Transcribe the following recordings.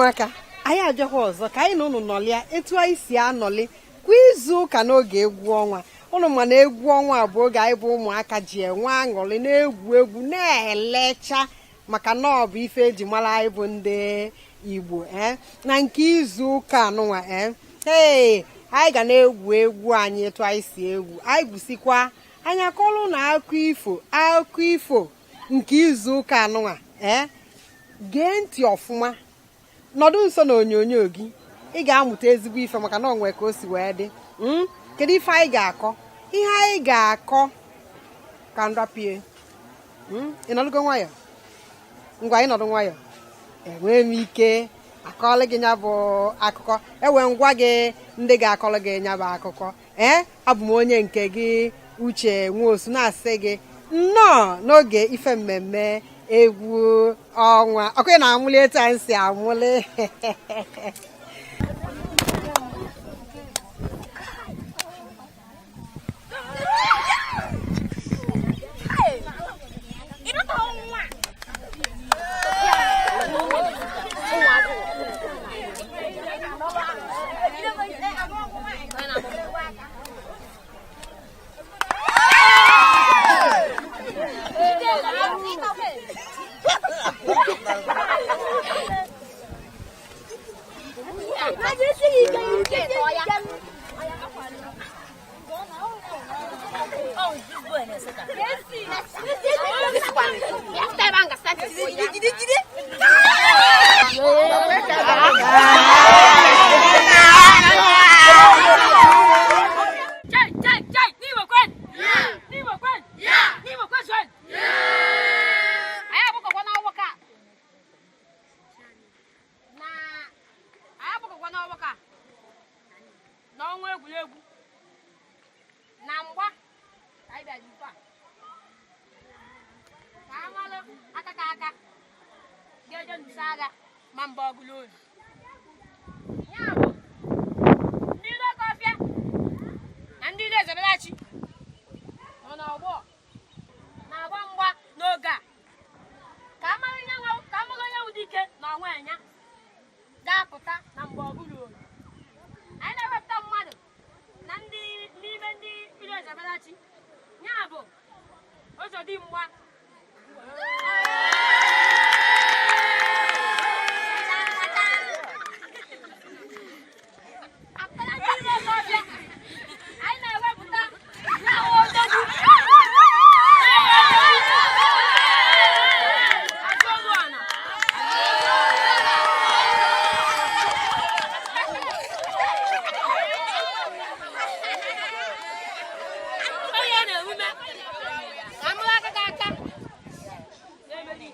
Ụmụaka anyị, abịakwa ọzọ ka anyị na ụnụ nọlịa etu anyị si anọlị kwa izu ụka n'oge egwu ọnwa. Ụnụ ma na egwu ọnwa bụ oge anyị bụ ụmụaka ji enwe aṅụrị, na-egwu egwu, na-elecha, maka na ọ bụ ife eji mara anyị bụ ndị Igbo. Ee, na nke izu ụka anụnwa, ee, anyị ga na-egwu egwu anyị etu anyị si egwu. Anyị gwusikwa, anyị akọrọ na akụkọ ifo. Akụkọ ifo nke izu ụka anụnwa, ee, gee ntị ọfụma, nọdụ nso na onyonyo gị, ị ga-amụta ezigbo ife, maka na o nwee ka o si wee dị. Kedu ife anyị ga-akọ? Ihe anyị ga-akọ ka nrapie. Ị nọdụgo nwayọ? Ngwa, ị nọdụ nwayọ, enwee m ike akọọlụ gị ya bụ akụkọ. Ewe ngwa gị, ndị ga-akọrọ gị ya bụ akụkọ, ee, abụ m onye nke gị, Uche Nwosu, na-asị gị nnọọ n'oge ife mmemme egwu ọnwa. Ọkụ ị na-amụli etu anyị si amụli. N'ọnwa egwuregwu na mgba ka anyị bịara ife a, ka a malụ aka ka aka ga-eje nụso agha ma mba ọgụlụ ozu ya bụ ndị ilo ọfịa na ndị ilo Ezebelachi nọ n'ọgbọ na-agba mgba n'oge a, ka a mara onye wụ dike na ọnwa enya ga-apụta na mgbe ọbụla oyi. Anyị na-ewepụta mmadụ na ndị n'ime ndị ilo Ezebelachi, ya bụ Ozodimgba. Apụtara ndị ilo Ọkọfịa, anyị na-ewepụta ya bụ odogwu Achọlụana. Onye na-emume ka amụrụ aka ka aka na-emeri.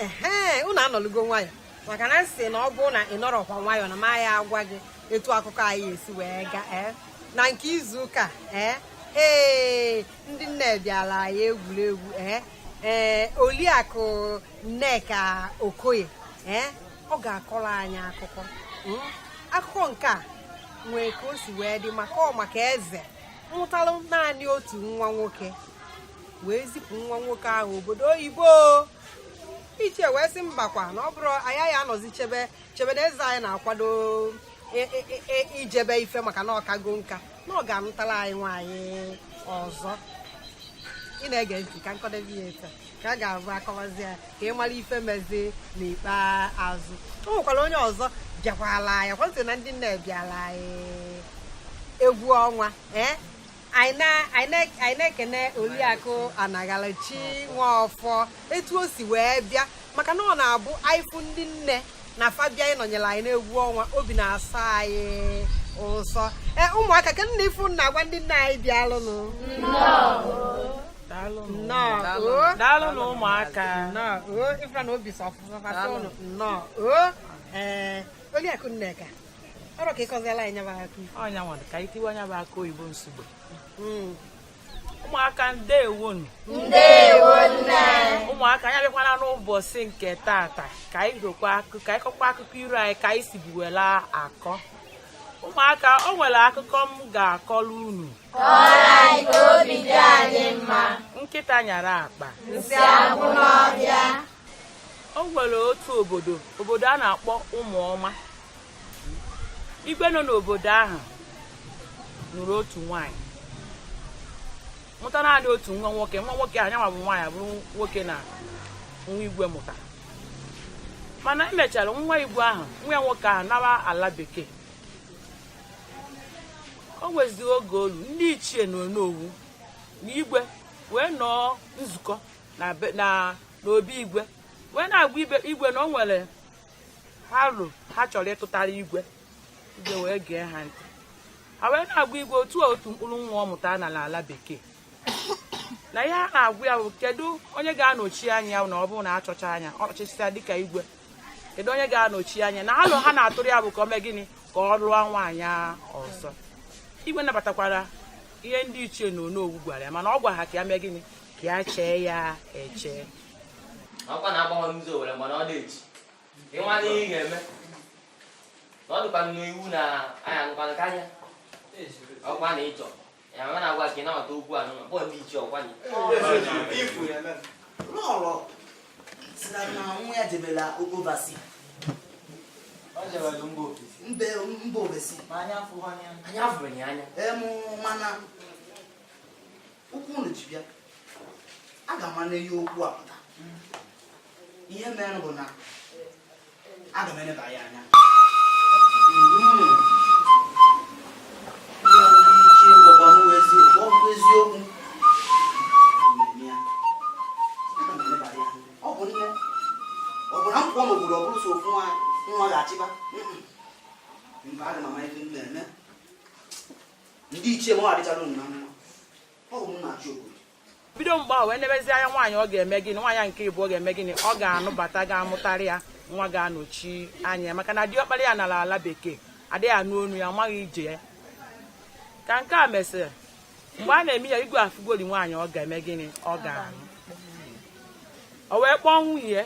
Ehe, unu anọlugo nwayọ, maka na nsị na ọ bụrụ na ị nọrọkwa nwayọ na ma ya agwa gị etu akụkọ anyị esi wee gaa. Ee, na nke izu ụka, ee, ndị nne bịara anyị egwuregwu. Ee, Oliakụ Nneka Okoye, ee, ọ ga-akọrọ anyị akụkọ. Akụkọ nke a nwee ka o si wee dị, maka ọ maka eze mụtalụ naanị otu nwa nwoke, wee zipụ nwa nwoke ahụ obodo oyibo. Ichie wee sị mbakwa, na ọ bụrụ anyị ya anọzi chebe chebe na eze anyị na-akwado ijebe ife, maka na ọkago nka, na ọ ga-anụtara anyị nwaanyị ọzọ. Ị na-ege ntị ka nkọdebe ya etu a, ka a ga-abụ akọwazi ya ka ị mara ife mezi n'ikpeazụ. O nwekwara onye ọzọ bịakwala anyị kwantị na ndị nne bịara anyị egwu ọnwa. Ee, Anyị na-ekene Oliakụ Anaghalachi Nwaọfọ etu o si wee bịa, maka na ọ na-abụ anyị fụ ndị nne na fa bịa ịnọnyere anyị n'egwu ọnwa, obi na-asọ anyị ụsọ. Ee, ụmụaka, ka nna ifu na-agwa ndị nne anyị bịalụnụ. Nnọọ o. Daalụ na ụmụaka. Nnọọ o, ifra na obi sọ ọfụfụ ụnụ. Nnọọ o. Ee, Oliakụ Nneka, ọrụ ka ịkọziela anyị nyaba aka. Ọnya nwere ka anyị tiwe anya bụ aka oyibo nsugbe. Ụmụaka, ndewonu. Ndewo nne. Ụmụaka, anyị abịakwana n'ụbọchị nke tata ka anyị rokwa akụkọ, anyị kọkwa akụkọ iru anyị ka anyị si buwela akọ. Ụmụaka, o nwere akụkọ m ga-akọrọ unu. Kọrọ anyị ka obi dị anyị mma. Nkịta nyara akpa. Nsị agwụ n'ọhịa. O nwere otu obodo, obodo a na-akpọ Ụmụọma. Igwe nọ n'obodo ahụ nụrụ otu nwaanyị, mụta naanị otu nwa nwoke. Nwa nwoke ahụ nyanwa bụ nwaanyị abụrụ nwoke na nwa igwe mụtara. Mana emechara nwa igwe ahụ, nwa ya nwoke ahụ, nawa ala bekee. O nwezi oge olu ndị ichie na onowu na igwe wee nọọ nzukọ na n'obi igwe, wee na-agwa igwe na o nwere aro ha chọrọ ịtụtara igwe. Igwe wee gee ha ntị. Ha wee na-agwa igwe otu a otu mkpụrụ nwa ọ mụtara n'ala ala bekee, na ihe ha na-agwa ya bụ kedu onye ga-anọchi anya ya na ọ bụrụ na achọcha anya ọchịchịa dịka igwe, kedu onye ga-anọchi anya na alụ ha na-atụrụ ya bụ ka o mee gịnị? Ka ọ lụọ nwaanyị ọzọ. Igwe nabatakwara ihe ndị ichie na onowu gwara ya, mana ọ gwa ha ka ya mee gịnị? Ka ya chee ya eche. Ọkwa na-agbanwe n'ụzọ Owere, mana ọ na-eji ịnwa n'ihe ị ga-eme na ọ dịkwa n'iwu na anyị anụkwanụ karịa ọkwa na ịchọ ya ma na-agwa ka ị nabata okwu a nụ kpọọ ndị ichie ọkwa na. Lọlọ si na nwa ya jebela overseas, mba ofesi. Anyị afụrụ ya anya. Em, mana okwu unu ji bịa, aga m ana ihe okwu a pụta. Ihe mere bụ na aga m eleba ya anya. Ihe ọbụla ichie gwakwa m wụ ọ bụ eziokwu. Mmemme ya, aga m eleba ya anya. Ọ bụ nne, ọ bụ na m pụọ n'obodo, ọ bụrụ so ofu nwa nwa ga-achịba. Mba, aga m ama ife m na-eme. Ndị ichie m, ọ adịchara unu na mma. Ọ bụ m na-achị obodo. Bido mgbe ahụ wee nebezi anya nwaanyị ọ ga-eme gịnị, nwaanyị nke ịbụ ọ ga-eme gịnị, ọ ga-anụbata, ga-amụtarị ya nwa ga-anọchi anya ya, maka na diọkpara ya nara ala bekee, adịghị anụ onu ya, amaghị ije ya. Ka nke a mesịrị, mgbe a na-eme ya, igwe afụgoli nwaanyị ọ ga-eme gịnị, ọ ga-anụ. O wee kpọọ nwunye ya,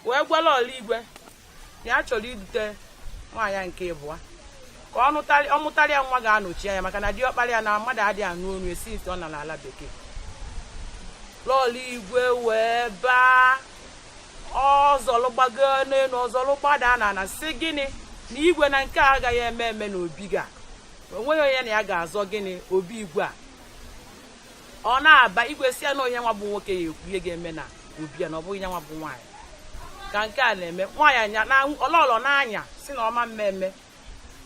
wee gwala ọla igwe na ya chọrọ idute nwaanyị nke ịbụọ ka ọ mụtarị ya nwa ga-anọchi anya, maka na diọkpara ya na mmadụ adịghị anụ onu esi ite ọ nara ala bekee. Lọọlọ igwe wee baa ọzọlụ gbago n'elu, ọzọlụ gbada na ana, sị gịnị na igwe na nke a agaghị eme eme n'obi ga onweghị onye na ya ga-azọ gịnị obi igwe a. Ọ na-aba igwe si ya na onye nwa bụ nwoke ya ekwu ihe ga-eme na obi ya, na ọ bụghị ya nwa bụ nwaanyị. Ka nke a na-eme, nwaanyị anya na ọlọlọ na-anya si na ọma mmemme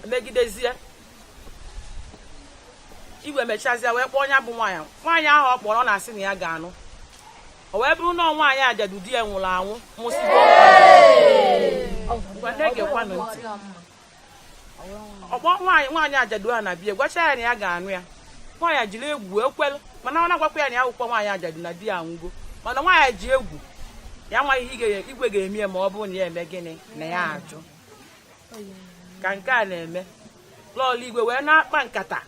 emegidezie. Igwe mechazie wee kpọọ onye bụ nwaanyị. Nwaanyị ahụ ọ kpọrọ, ọ na-asị na ya ga-anụ, o wee bụrụ na nwaanyị ajadu di ya nwụrụ anwụ mụsịgo. Ngwa, na-egekwanụ ntị. Ọkpọ nwaanyị, nwaanyị ajadu ahụ na bia gwacha ya na ya ga-anụ ya. Nwaanyị jiri egwu ekwelu, mana ọ na-agwakwa ya na ya wụkwa nwaanyị ajadu na di ya anwụgo. Mana nwaanyị ji egwu ya amaghị ihe igwe ga-eme ya ma ọ bụrụ na ya eme gịnị, na ya ajụ. Ka nke a na-eme, lọọlọ igwe wee na-akpa nkata,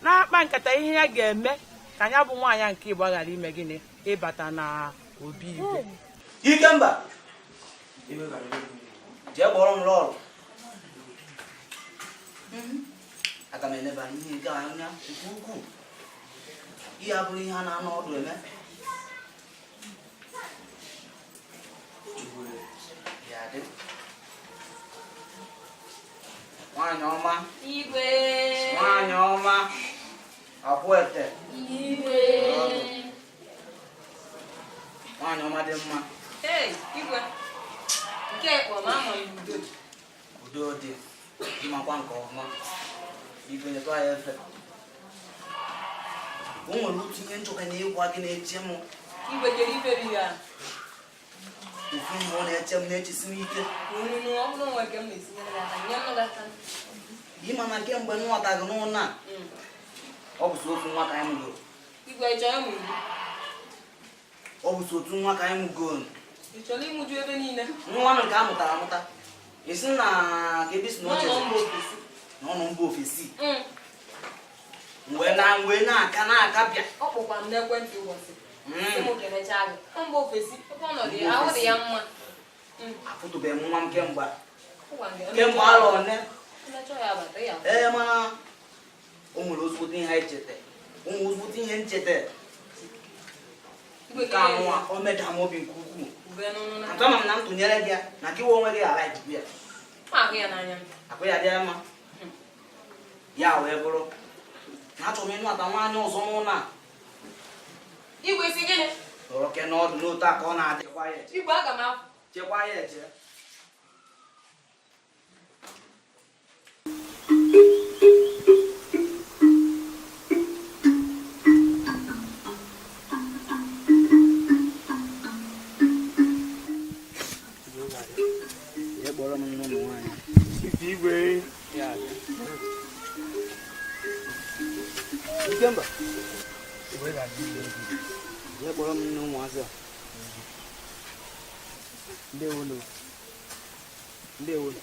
na-akpa nkata ihe ya ga-eme ka ya bụ nwaanyị nke Igbo ghara ime gịnị, ịbata na obi igwe. Ikemba, jee kpọrọ m lọọlọ. Aga m eleba ihe nke a anya nke ukwuu. Ihe abụrụ ihe a na-anọ ọdụ eme. Chukwu ya dị. Nwaanyị ọma. Igwe. Nwaanyị ọma akwụete. Igwe. Nwaanyị ọma dị mma. Hey, igwe. Nke ekpo ma ama m udo. Udo dị, ịmakwa nke ọma. Igwe, nyetụ anyị efe. O nwere otu ihe nchọka na ịgwa gị na-eche m. Igwe, kere ifere ya. Ofu mgbe ọ na-eche m, na-echesi m ike. Unu ọ bụrụ nwe nke m na-esinyere gị aka, nye nụ gị aka. Ịma na kemgbe m nwata gị n'ụlọ a, ọ bụ sọ ofu nwa ka anyị mụgoro. Igwe, ị chọrọ ịmụ igwe? Ọ bụ sọ otu nwa ka anyị mụgoro. Ị chọrọ ịmụju ebe niile? Nwa m nke a mụtara amụta, esi na ka ebe si na n'ụlọ oche mba ofesi. N'ọnụ mba ofesi. Wee na wee na-aka na-aka bịa. Ọ kpọkwa m n'ekwentị ụbọchị sị m kelechaa gị. Ọ mba ofesi, ebe ọnọdụ ya, Mba ahụ dị ofesi. ya mma. Afụtụbeghị m nwa m kemgbe Ụgwa m gị, kemgbe arọ one. Emechaa ya abata ya. Ee, mana o nwere ozugbote ihe anyị cheta, o nwere ozugbote ihe ncheta. Igwe, nke anụwa o meda m obi nke ukwuu. Ube n'ọnụ na. Atọ ma m na ntụnyere gị ya na gị onwe gị ghara ikuku ya. Ma ahụ ya n'anya. Akụ ya dị mma, ya wee bụrụ na achọrọ m ịnụ ata nwaanyị ọzọ n'ụlọ a. Igwe, si gịnị? Nọrọ ke n'ọdụ n'otu a ka ọ na-adị. Chekwa ya eche. Igwe, aga m afụ. Chekwa ya eche. Jee kpọrọ m nne ụmụ nwaanyị. Igwe. Ya abịa. Ikemba. Jee kpọrọ m nne ụmụazị a. Ndewonu. Ndewonu.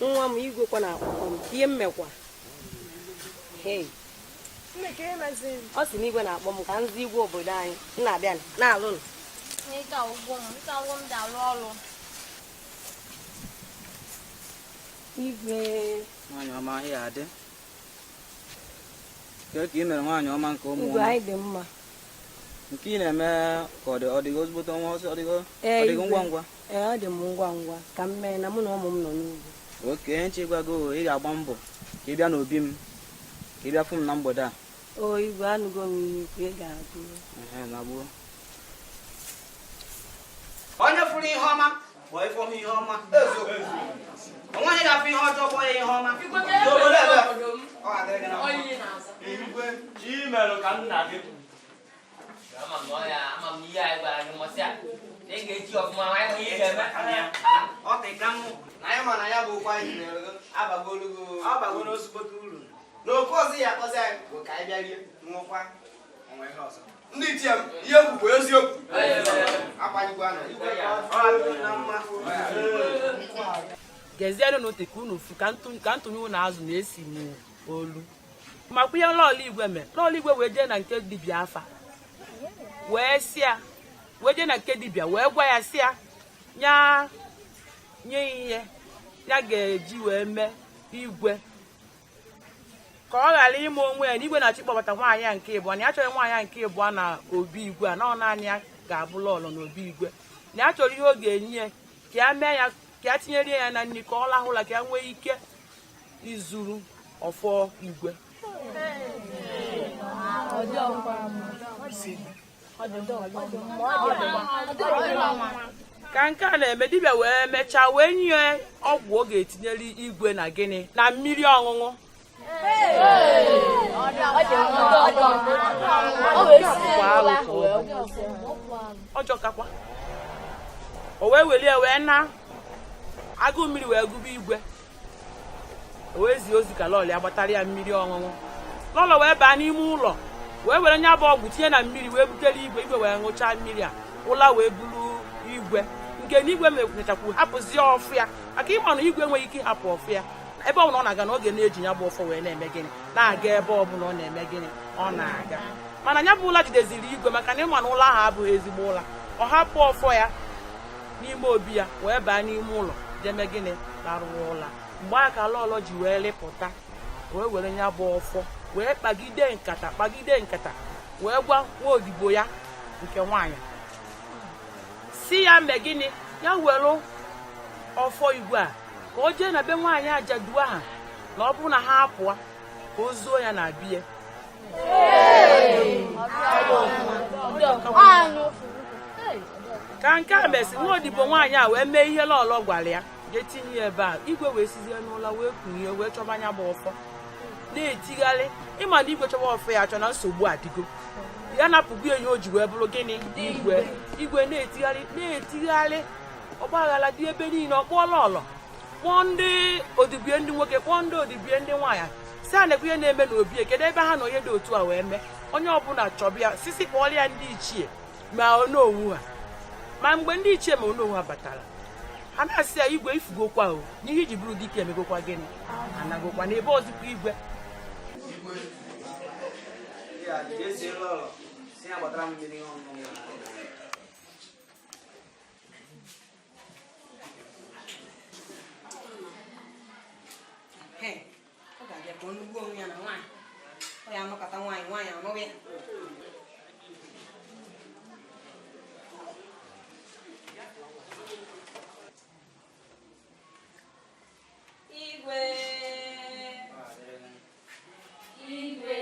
Nwa m, igwe kwa na-akpọkọ m, ihe m mekwa. Hey. Ọ sị na igwe na-akpọ m ka nzi igwe obodo anyị m na-abịa na-alụ nụ. Ike ọgwụgwọ m, ike ọgwụgwọ m dị arụ ọrụ. Igwe. Nwaanyị ọma, ihe adị. Kee ka ị mere, nwaanyị ọma nke ụmụ Igwe, ọma? anyị dị mma. Nke ị na-eme ka ọ dị, ọ dịghị ozugbo nwa ọsọ, ọ dịghị Ee, ọ dịghị igwe. ngwa ngwa. Ee, ọ dị m ngwa ngwa ka m mee na mụ na ụmụ m nọ n'ugbo. Oke nchekwago, ị ga-agba mbọ ka ị bịa n'obi m, ka ị bịa fụ m na mgbede a. O igwe, anụgo m ihe ikwu, ị ga-adị. Ehe, na gbuo. Onye fụrụ ihe ọma kpọọ ife ọma ihe ọma. Onwe onye ga-afụ ihe ọjọọ kpọọ ya ihe ọma. Igwe, ka e nwere obodo m. Ọ ga-adịrị gị na mma. Oyi na-aza. Igwe, Chimerụ ka nna gị. Ama m na ọ ya, ama m na ihe anyị gwara gị mbọsị a na ị ga-eji ọfụma ma anyị ihe ị ga-eme. Ọ dị ka mụ. Na anyị ma na ya bụ okwu anyị nyere gị abagolu gị. Ọ bago n'ozugbote uru. N'okwu ọzọ ya akpọzi anyị bụ ka anyị bịa rie ṅụọkwa onwe ihe ọzọ. Ndị ichie m, ihe okwu bụ eziokwu akwanyekwa na Ọ ga-adịrị na mma. Gezienụ ntị ka unu fu ka ntụnye unu azụ na-esi n'olu makwa ihe lọọlọ igwe mee. Lọọlọ igwe wee jee na nke dibịa afa wee sịa, wee jee na nke dibịa wee gwa ya sịa nya nye ihe ya ga-eji wee mee igwe ka ọ ghara ime onwe ya na igwe na-achọ ịkpọbata nwaanyị a nke ịbụọ, na ya chọrọ nwaanyị a nke ịbụọ na obi igwe a, na ọ naanị ya ga-abụ lọọlọ na obi igwe, na ya chọrọ ihe ọ ga-enye ya ka ya mee ya, ka ya tinyere ya na nri ka ọ lahụ ụla, ka ya nwee ike izuru ọfọ igwe. Ka nke a na-eme, dibịa wee mechaa wee nye ọgwụ ọ ga-etinyere igwe na gịnị na mmiri ọṅụṅụ. Kwa arụ ka ọ bụ. Ọjọkakwa o wee welie wee na agụụ mmiri wee gụba igwe. O wee zie ozi ka lọọlọ ya gbatara ya mmiri ọṅụṅụ. Lọlọ wee baa n'ime ụlọ wee were nya bụ ọgwụ tinye na mmiri wee butere igwe. Igwe wee ṅụchaa mmiri a, ụla wee buru igwe, nke na igwe mechakwu hapụzie ọfụ ya, maka ịma na igwe enweghị ike ịhapụ ọfụ ya ebe ọ bụla ọ na-aga, na oge na-eji ya bụ ọfọ wee na-eme gịnị, na-aga ebe ọbụla ọ na-eme gịnị, ọ na-aga. Mana ya bụ ụla jideziri igwe, maka na ịma na ụla ahụ abụghị ezigbo ụla. Ọ hapụ ọfọ ya n'ime obi ya wee baa n'ime ụlọ jeme gịnị, larụwa ụla. Mgbe aka lọlọ ji wee lịpụta wee were ya bụ ọfọ wee kpagide nkata, kpagide nkata, wee gwa nwa odibo ya nke nwaanyị si ya mee gịnị, ya were ọfọ igwe a ka o jee na be nwaanyị ajadu aha, na ọ bụrụ na ha apụọ ka o zuo ya na bie. Ka nke a mesị, nwa odibo nwaanyị a wee mee ihe lọlọ gwara ya, jee tinye ya ebe a. Igwe wee sizie n'ụlọ wee kunye wee chọba anya bụ ọfọ. Na-etigharị, ịma na igwe chọwa ọfọ ya achọ na nsogbu adịgo. Ya napụgo ya ihe o ji wee bụrụ gịnị? Igwe. Igwe na-etigharị, na-etigharị, ọgbaghara dị ebe niile. Ọ kpọọla ọlọ, kpọọ ndị odibie ndị nwoke, kpọọ ndị odibie ndị nwaanyị, si a nekwa ihe na-eme n'obi, kedu ebe ha na onye dị otu a wee mee. Onye ọbụla chọba ya, sisi kpọọrọ ya ndị ichie ma onowu ha. Ma mgbe ndị ichie ma onowu ha batara, ha na-asị ya, igwe, ifugokwa o n'ihe iji bụrụ dike emegokwa gịnị, anagokwa na ebe ọzọkwa igwe. Igwe, ya jezie lọlọ, si ya gbatara m mmiri ọṅụṅụ. Ọ ga-abịa ka ọ nugbuo onwe ya na nwaanyị. Ọ ya anọkọta nwaanyị, nwaanyị anụghị ya. Igwe, igwe.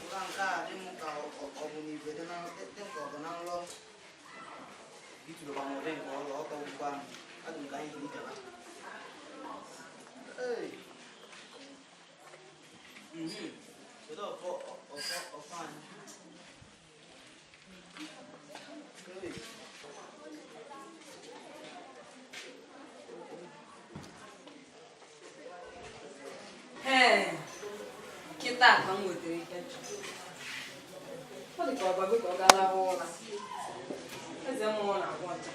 Ụra nke a dị m ka ọ bụ na igwe dị na dị m ka ọ bụ na nlọ. Itulukwa m ụdị nke ọlọ ọtọ ugbu ahụ. Adị m ka anyị hiri gaba. Ee. Kedu ọfọ ọfọ ọfọ anyị? Ee. Ee, kịta ka m nwetara ike nchọ. Ọ dị ka ọ gbago ka ọ gaa lahụ ụra. Eze mmụọ na-agwọ ncha.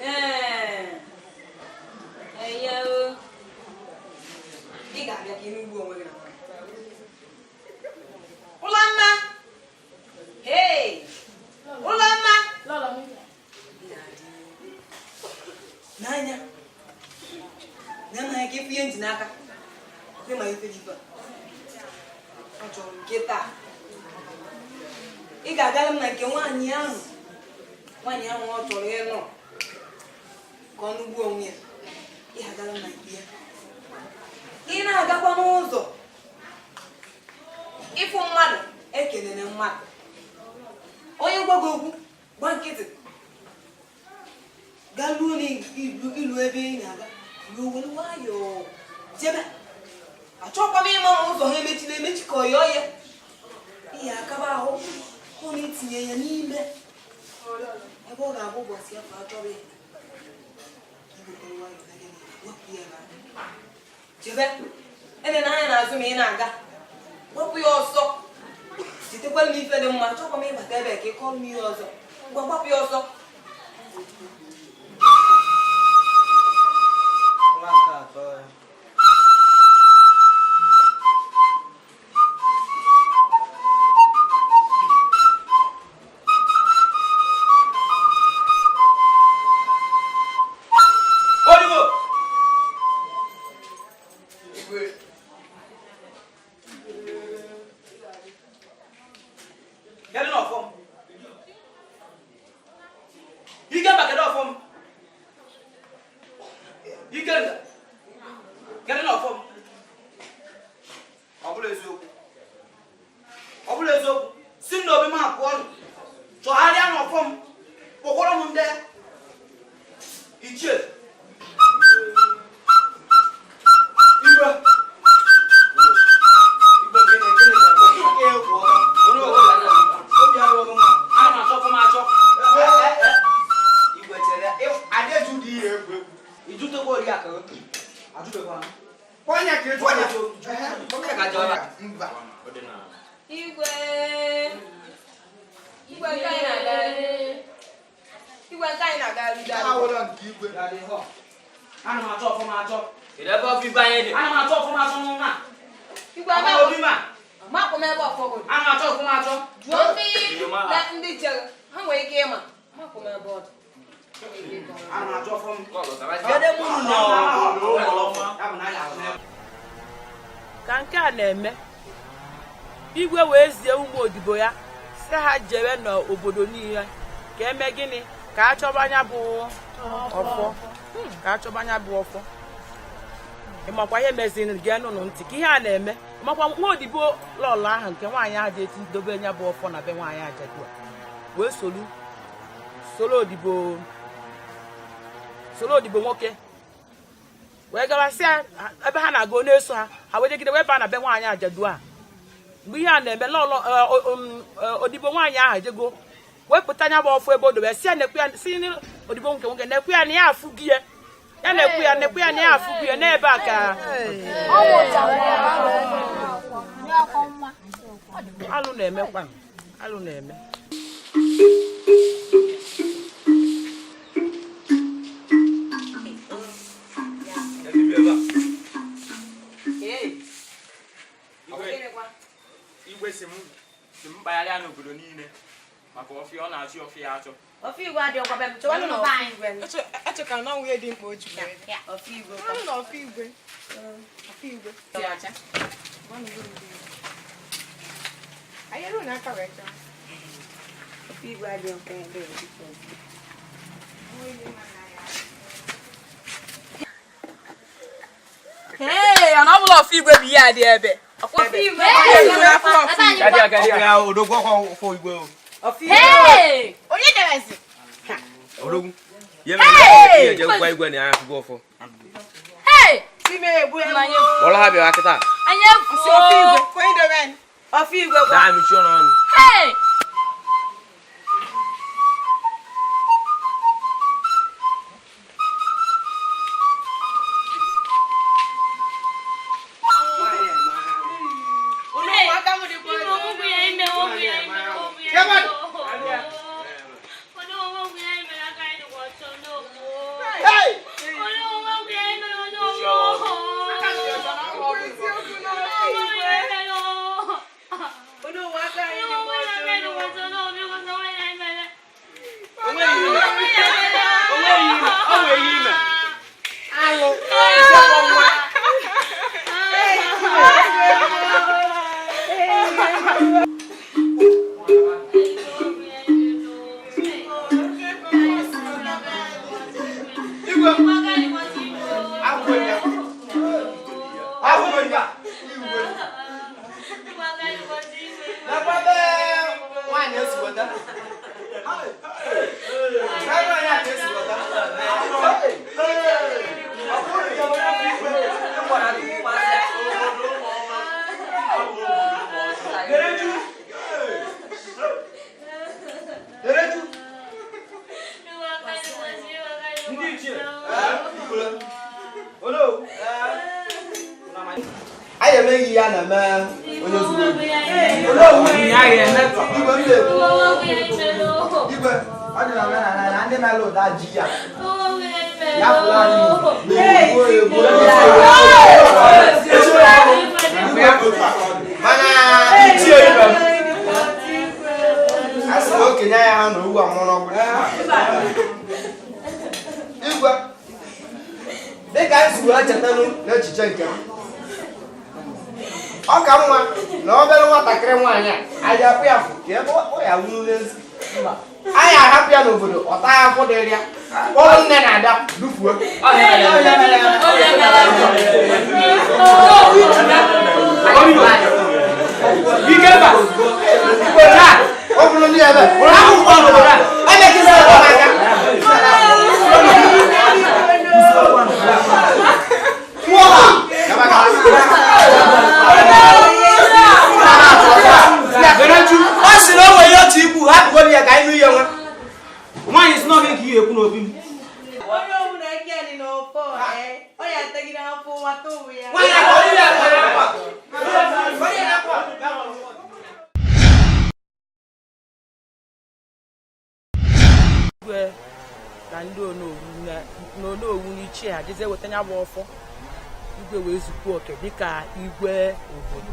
Ee, eye o. Ị ga-abịa ka ị nugbuo onwe gị na nwaanyị. Ụlọmma! Hey! Ụlọmma! N'anya, n'anya ka ịfụ ihe ntị n'aka. Ọkwa ịma ife dị ife a. Achọrọ m nke taa. Ị ga-agara m na nke nwaanyị ahụ. Nwaanyị ahụ ọ chọrọ ịnụ ka ọ nugbuo onwe ya. Ị ga-agara m na nke ya. Ị na-agakwa n'ụzọ, ịfụ mmadụ, ekelele mmadụ. Onye gwa gị okwu, gba nkịtị, gaa luo n'ilu ilu ebe ị na-aga, ruo were nwayọọ jebe. Achọkwa m ịma ma ụzọ ha emechiri emechi ka ọ yọọ ya. Ihe akaba ahụ hụ na itinye ya n'ime ebe ọ ga-abụ ụbọchị afọ achọrọ ya, iweta nwayọọ na gịnị, wepụ ya ebe ahụ. Jebe, elena anya n'azụ ma ị na-aga, wepụ ya ọsọ. Jitekwala m ife dị mma. Achọkwa m ịbata ebe ka ị kọrọ m ihe ọzọ. Ngwa, gbapụ ya ọsọ. Ụra nke atọ ya. Odibo! Igwe. Kedu na ọfọ m? Ikemba, kedu ọfọ m? Ikenga, kedu na ọfọ m? Ọ bụrụ eziokwu, ọ bụrụ eziokwu, si m n'obi m apụọ nụ, chọgharịa n'ọfọ m, kpọkwọrọ m ndị ichie. Igwe! Igwe, gịnị gịnị gịnị kwụ ọtọ? Onye obodo Obi adịghị mma. Ana m achọ ọfọ m achọ. Igwe, chere, adịeju dị ihe egwu egwu. Ijutekwa oriakụ gị? Ajụbekwa m. Onye ka ịjụ? Onye? Mba. Igwe, igwe, nke anyị na-aga, igwe, nke anyị na-aga rudo. Awụla nke igwe. Ana m achọ ọfọ m achọ. Kedu ebe ọfọ igwe anyị dị? Ana m achọ ọfọ m achọ n'ụlọ a. Igwe, Ama obi m a. amakwa m ebe ọfọ gị dị. Ana m achọ ọfọ m achọ. Jụọ ndị na ndị chere, ha nwere ike ịma. Amakwa m ebe ọ dị. Ana m achọ ọfọ m. Kedu ebe unu nọ? Ya bụ na anyị ahụ n'ebe. Ka nke a na-eme, igwe wee zie ụmụ odibo ya sị ha jebe n'obodo niile ka eme gịnị, ka a chọba anya bụ ọfọ, ka a chọba anya bụ ọfọ. Ịmakwa ihe meziri? Geenụnụ ntị ka ihe a na-eme. Ịmakwa nwa odibo lọlọ ahụ nke nwaanyị ahụ dị eti dobe nya bụ ọfọ na be nwaanyị ajadu a wee solu soro odibo, soro odibo nwoke wee gawasịa ebe ha na-aga, na-eso ha. Ha wee jegide wee baa na be nwaanyị ajadu a. Mgbe ihe a na-eme, lọlọ odibo nwaanyị ahụ ejego wepụta anya bụ ọfọ ebe o dobe, si ya nekwu ya, si odibo nke nwoke nekwu ya na ya afụ gị ya, ya na-ekwu ya, nekwu ya na ya afụ gị ya n'ebe a ka alụ na-emekwa, alụ na-eme. Igwe si m kpagharịa n'obodo niile maka ọfịa ọ na-achọ ọfịa achọ. Ọfọ igwe adị ọkwa be m, chọwanụ na ọfọ igwe. Echeka na ọnwụ ihe dị mkpa o ji wee bịa. Ọfọ igwe. Ọnụ na ọfọ igwe. Ọfọ igwe. Anyị eru n'aka wee chọọ. Ọfọ igwe adị ọkwa ebe a. Ee, ọ na ọ bụla ọfọ igwe bụ ihe a dị ebe. Ọfọ igwe. Ọfịa odogwu ọkwa ọfọ igwe o. Hey! Onye debezi? Odogwu. Ihe mere ihe eje gwa igwe na ya afụgo ọfọ. Hey! Kpọrọ ha bịawa kịta. Anyị efuo. Ọfọ igwe, onye dobe n. Ọfọ igwe kwa. Daa mechie ọnụ ọnụ. Hey! Anyị emeghị ihe a na-eme onye zuru ohi. Igwe m na-ekwu. Igwe, ọ dị n'omenala na ndị mere ụda ji ya. Ya pụrụ anyị na-egbu egbu. Mana ichie ibe m. A sị na okenye anya ha na owu amụrụ ọgwụ. Igwe, dịka anyị si wee chetanụ n'echiche nke m, ọ ka mma na obere nwatakịrị nwaanyị a anyị apụ ya fụ ka ebe ọ ya wuru n'ezi. Anyị ahapụ ya n'obodo, ọ taa afọ dịrị ya, kpọrọ nne na ada dufuo. Igwe taa, ọ bụrụ ndị ebe akwụkwọ n'obodo a, emetụla ya n'aka. Ọ sị na o nwere ihe otu ikwu hapụgoro ya ka anyị nụ ihe nwa. Nwaanyị si na ọ gịnị ka ị ga-ekwu n'obi m? Onye ọbụla aka ya dị n'ọfọ, ọ ya atagide afọ nwata ụmụ ya. Nwaanyị a ka onye na-akwa. Onye na-akwa. Igwe na ndị onowu na onowu n'ichie ha jezie weta nya bụ ọfọ. Igwe wee zukwa oke dịka igwe obodo.